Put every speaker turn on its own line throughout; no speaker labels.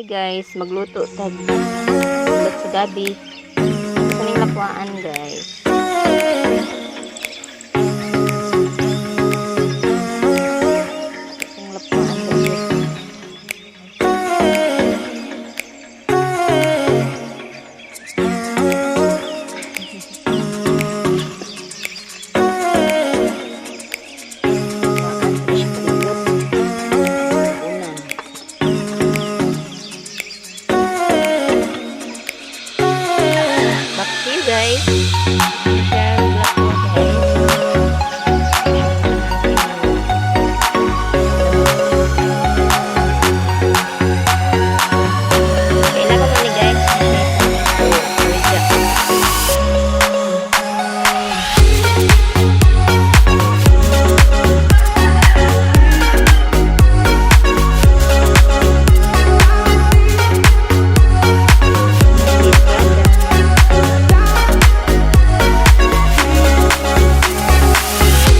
Hi guys, magluto tag udlot sa gabi. Sa ning lakwaan, guys. Sa ning lakwaan, guys. Lakwaan fresh paliyot. Unan. Back to you guys. Share vlog ko, guys. Kailangan mo ni, guys. Share.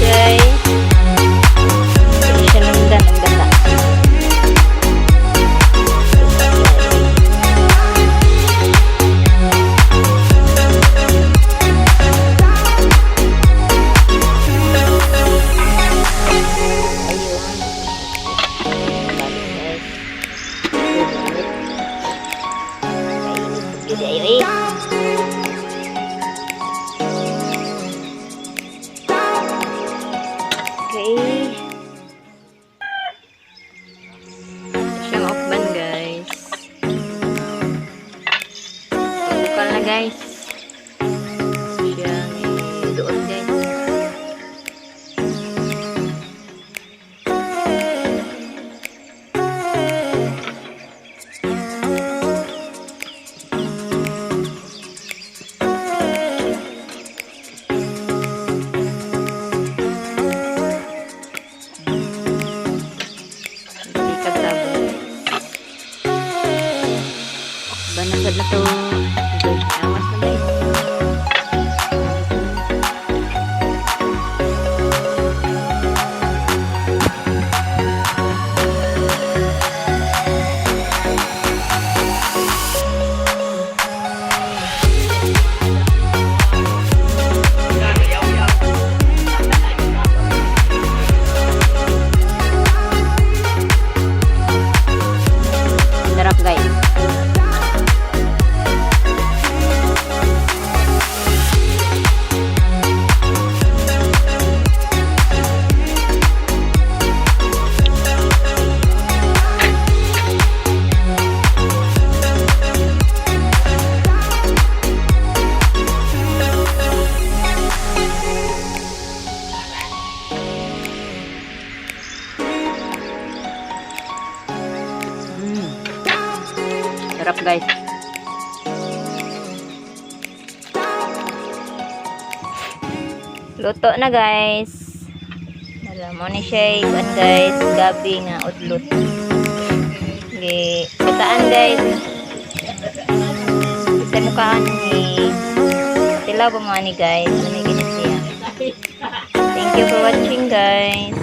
Guys. Hindi siya nundan ang gata. Ayun. Balik, guys. Init. Kainit. Gyud ayo eh. Okay. Siyang okban, guys. Bukal na, guys. Siyang doon, guys. Mantika sabon, guys. Okban na sad na to. Awas na, guys. Sarap, guys. Sarap, guys. Luto na, guys. Alam mo ni siya, kuan, guys, gabi nga udlot. Gi bataan, guys. Sa mukhaan ni tilaw ba mo ani, guys. Ano gini siya. Thank you for watching, guys.